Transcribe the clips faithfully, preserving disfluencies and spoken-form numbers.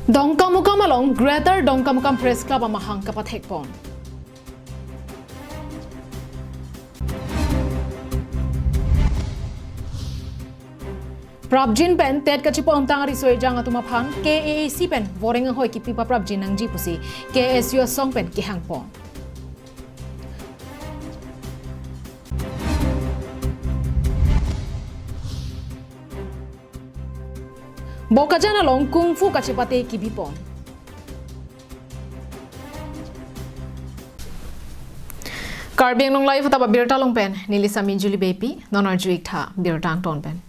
Dongkamukam along Greater Dongkamukam Press Club amahang kapathekpon. Prapjin pen TET kachipo-amtang ariso ejang atum aphan K A A C pen voreng ahoi kipi paprapjin nangji pusi K S U asong pen kehangpon. Bokajan along kung fu kachepate kibipon. Karbi Anglong Live atap abirta along pen neli Sami Julie Beypi, non arju-ik tha birta angton pen.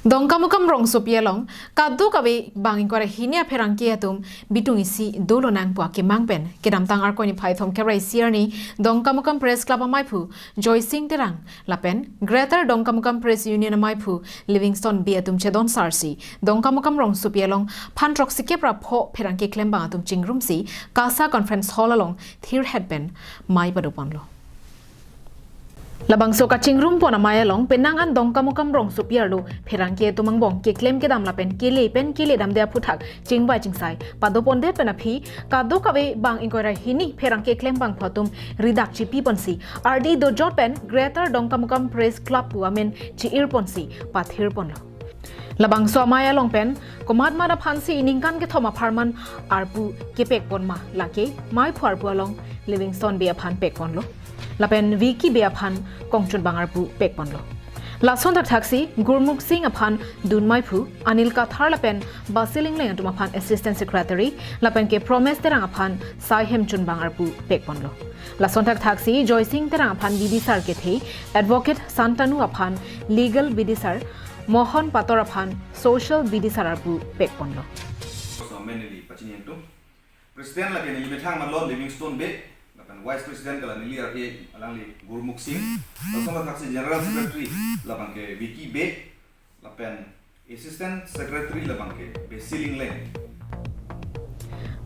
Dongkamukam rongsopi along kadokave bang ingkoi ra hini apherangke atum bitung isi dolonang pu akemang pen kedamtang Arkoi niphai thomkep ra isi arni Dongkamukam Press Club amaiphu Joysing Terang lapen Greater Dongkamukam Press Union amaiphu Livingstone Bey atum chedon sarsi Dongkamukam rongsopi along phan throksikep ra pho pherangke klembang atum chingrumsi KASA Conference Hall along thirhet pen mei padoponlo. Labangso kachingrumpon amei along penang an Dongkamukam rongsopi arlo pherangke atum angbong keklem kedam lapen kele pen keledamde aphuthak chingvai chingsai padopondet pen aphi kadokave bang ingkoi ra hini pherangke klembang pho atum ridak chipiponsi ardi dojot pen Greater Dongkamukam Press Club pu amen chi-irponsi pathirponlo. Labangso amei along pen komatmat aphansi iningkan kethom apharman arpu kepekpon ma, lake meiphu arpu along Livingstone Bey aphan pekponlo lapen Vicky Bey aphan kongchunbang arpu pekponlo. Lason thakthaksi Gurmukh Sing aphan dunmeiphu, Anil Kathar lapen Basil Engleng atum aphan Assistant Secretary lapen ke Promes Terang aphan sai hemchunbang arpu pekponlo. Lason thakthaksi Joysing Terang aphan bidisar kethe, Advocate Santanu aphan legal bidisar, Mohon Pator aphan social bidisar arpu pekponlo. Personally, pachini atum. President lake neli methang manlo Livingstone Bey, lapen Vice President ke la neli arhe alangli Gurmukh Sing, lason thakthaksi General Secretary labang ke Vicky Bey, lapen Assistant Secretary labang ke Basil Engleng.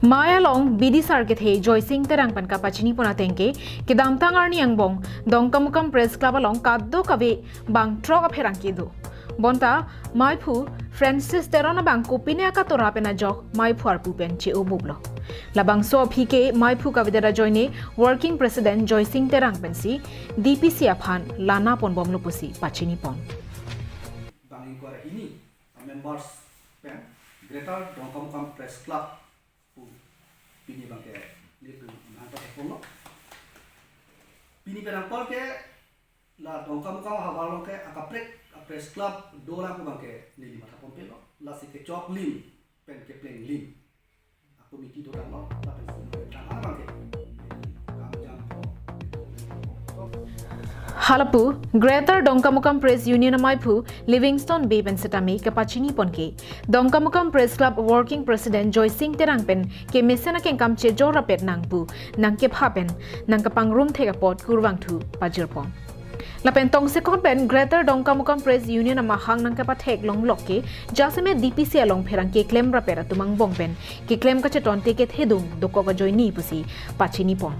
Mei along bidisar kethe Joysing Terang pen kapachinipon ateng ke kedamtang arni angbong Dongkamukam Press Club along kadokave bang throk apherangke do. Bonta meiphu Francis Teron abang kopine akatora pen ajok meiphu arpu pen che-obuplo. Labangso aphi ke meiphu kavedet ajoine Working President Joysing Terang pensi D P C aphan lana ponbomlo pusi pachinipon. Bang ingkoi ra hini a-members pen Greater Dongkamukam Press Club pu pini bang ke nelitum amahang pathekponlo. Pini pen angkol ke la Dongkamukam ahavar along ke akaprek a-press club dolang pu bang ke neli mathaponpelo. Lasi kechoklim pen keplenglim a-committee dotanglo, lapen sum pen tang abang ke kamjang po. Halapu Greater Dongkamukam Press Union ameiphu Livingstone Bey pen setame kapachinipon ke Dongkamukam Press Club Working President Joysing Terang pen kemesen akengkam chejor rapet nang pu nangkepha pen nangkapangrum thek apot kurvangthu pajirpon. Lapen tongsekot pen Greater Dongkamukam Press Union amahang nangkepathek longlok ke jasemet D P C along pherangke klem rapet atum angbong pen keklem kachetonte kethedung dokok ajoine pusi pachinipon.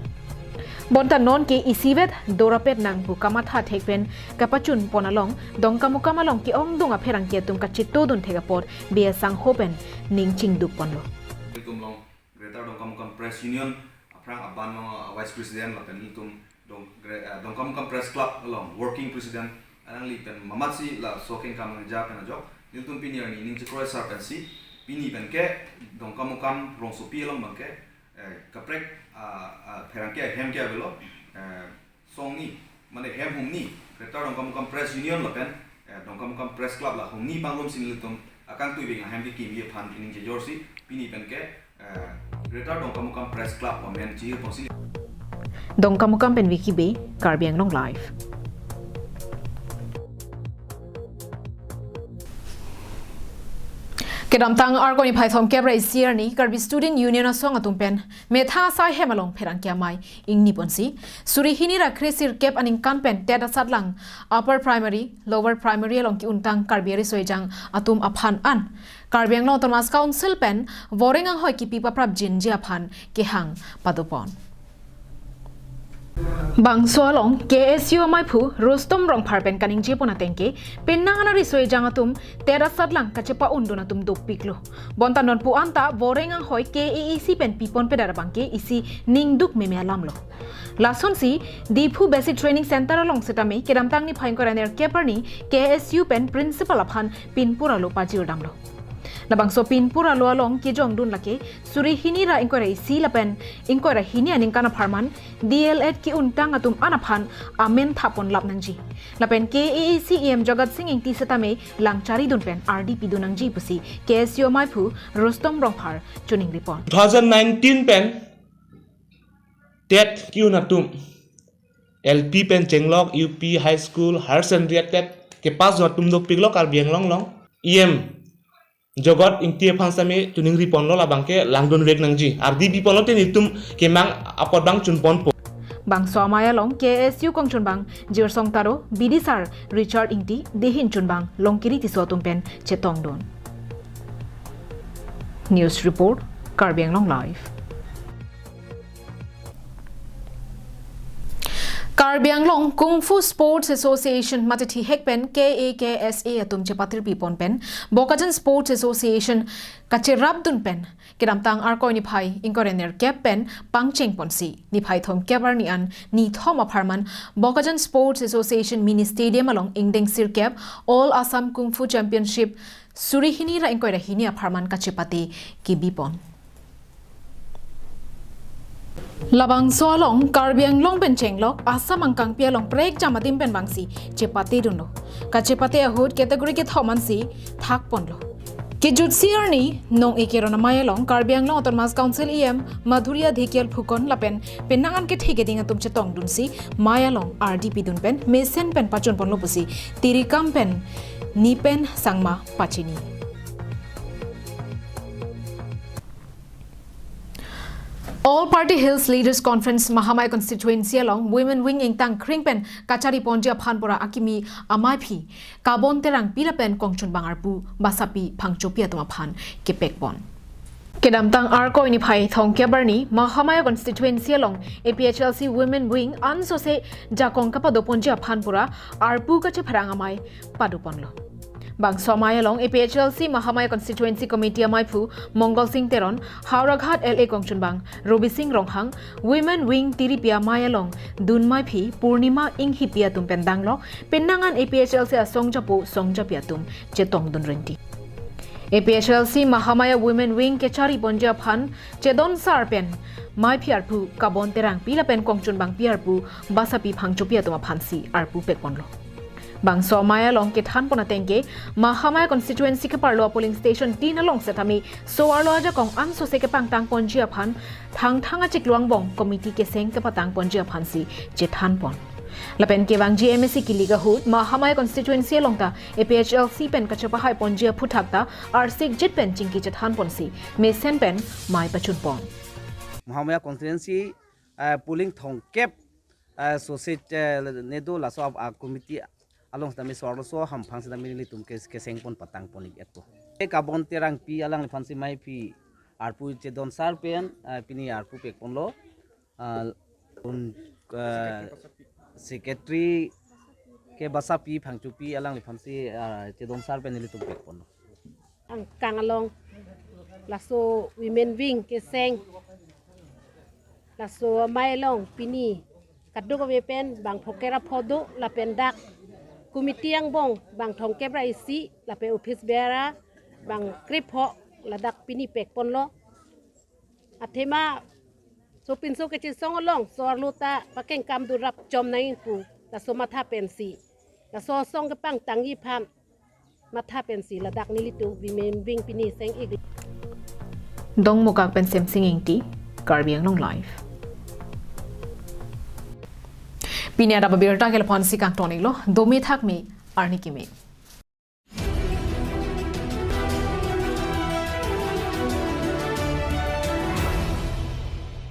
Bonta non ke isivet dorapet nang pu kamatha thek pen kapachunpon along Dongkamukam along ke-ongdung apherangke atum kachetodun thek apot Bey asangho pen ning chingdukponlo. Itum long Greater Dongkamukam Press Union aphrang aban long, uh, Vice President lapen nelitum Dong, Gre-, uh, Dongkamukam Press Club along Working President alangli pen mamatsi laso akengkam nangja pen ajok nelitum pini arni ning chekroisar pensi pini pen ke Dongkamukam rongsopi along bang ke, eh, kaprek, uh, uh, pherangke ahem ke avelo, eh, songni, mane hem humni, Greater Dongkamukam Press Union lapen, eh, Dongkamukam Press Club la humni pangrumsi nelitum akangtui beng ahem kekimji aphan pining chejorsi, pini pen ke, eh, Greater Dongkamukam Press Club amen chirpon si. Dongkamukam pen Vicky Bey, Karbi Anglong Live. Kedamtang Arkoi niphai thomkep ra isi arni Karbi Student Union asong atum pen methang asai hem along pherangke amei ingniponsi suri hini ra kre sirkep aningkan pen TET asatlang upper primary, lower primary along ke-untang Karbi ariso ejang atum aphan an Karbi Anglong Autonomous Council pen voreng anghoi kipi paprapjinji aphan kehang padopon. Bangso along K S U amaiphu Rustom Rongphar pen kaningje pon ateng ke, penang anari soi jang atum tera satlang kachepa-undun atum dopiklo. Bonta nonpu anta voreng anghoi K A A C pen pipon pedat abang ke isi ningduk meme alamlo. Lasonsi Diphu Basic Training Center along setame kedamtang niphai ingkoi ra nerkep arni K S U pen principal aphan pinpur alo pajirdamlo. Labangso pinpur alo along kejongdun lake suri hini ra ingkoi ra isi lapen ingkoi ra hini aningkan apharman D L Ed ke-untang atum an aphan amen thapon lap nangji. Lapen K A A C E M Jagat Sing Engti setame langcharidun pen ardi pidun nangji pusi K S U amaiphu Rustom Rongphar choningri pon. Two thousand nineteen pen TET ke-un atum, L P pen chenglok, U P, High School, Higher Secondary TET kepass atum dopiklo Karbi Anglong along. E M Jagat Engti aphan setame choningri ponlo, labang ke langdun vek nangji. Ardi pi ponlo te netum kemang apot abang chun ponpo. Bangso amei along K S U kongchunbang Jirsong Taro, bidisar Richard Engti, dehin chunbang Longkiri Tisso atum pen chetongdun. News report, Karbi Anglong Live. Karbi Anglong Kung Fu Sports Association mate thihek pen K A K S A atum chepatirpi pon pen Bokajan Sports Association kacherapdun pen kedamtang Arkoi niphai ingkoi ra nerkep pen pangcheng ponsi niphai thomkep arni an nithom apharman Bokajan Sports Association Mini Stadium along ingdeng sirkep All Assam Kung Fu Championship suri hini ra ingkoi ra hini apharman kachepate kebi pon. Labangso along Karbi Anglong pen chenglok Assam angkangpi along prekjam adim pen bangsi chepatedunlo. Kachepate ahut category kethom ansi thak ponlo. Kejutsi arni nong-e keron amei along Karbi Anglong Autonomous Council E M Madhurya Dhekial Phukan lapen penang an kethe keding atum chetongdunsi mei along ardi pidun pen mesen pen pachun ponlo pusi tirikam pen Nipen Sangma pachini. All Party Hills Leaders Conference Mahamaya Constituency along Women Wing ingtang kring pen kachari ponji aphan pura akimi amaiphi Kabon Terangpi lapen kongchunbang arpu Basapi Phangchopi atum aphan kepek pon. Kedamtang Arkoi niphai thomkep arni Mahamaya Constituency along A P H L C Women Wing ansose jakong kapado ponji aphan pura arpu kachepherang amei pado ponlo. Bangso amei along A P H L C Mahamaya Constituency Committee amaiphu Mongol Sing Teron, Howraghat L A kongchunbang Robi Sing Ronghang, Women Wing tiripi amei along dunmeiphi Purnima Enghipi atum pen danglok penang an A P H L C asongjapo songjapi atum chetongdun renti. A P H L C Mahamaya Women Wing kechari ponji aphan chedonsar pen meiphi arpu Kabon Terangpi lapen kongchunbangpi arpu Basapi Phangchopi atum aphansi arpu pek ponlo. Bangso amei along kethan pon ateng ke Mahamaya Constituency keparlo polling station tin along setame so-arlo ajakong ansose kepangtang ponji aphan Thangthang achiklo angbong committee keseng kepatang ponji aphansi chethan pon. Lapen kevangji M A C kilik ahut Mahamaya Constituency along ta A P H L C pen kachepahai ponji aphuthak ta arsikjit pen chingki chethan ponsi mesen pen mei pachun pon. Mahamaya Constituency, eh, polling thomkep, eh, sose, eh, nedo laso a, a committee along setame so-arlo so hamphang setame nelitum ke, keseng pon patang pon ik eto. E Kabon Terangpi alangliphansi meiphi arpu chedonsar pen, eh, pini arpu pek ponlo. Ah, un, eh, Secretary ke Basapi Phangchopi alangliphansi, ah, chedonsar pen nelitum pek ponlo. Angkang along laso Women Wing keseng laso amei along pini kadokave pen bang phongkep ra pho do lapen dak committee angbong bang thomkep ra isi lapen office bearer bang krepho ladak pini pek ponlo. Athema sopinso kechesong along so-arlo ta pakengkam durap chom nangji pu laso matha pensi laso asong kepangtangji aphan matha pensi ladak nelitum Women Wing pini seng ik. Dongmukak pen Semsing Engti, Karbi Anglong Live. Pini adap abirta ke laphansi kangton iklo, dome thakme, arni keme.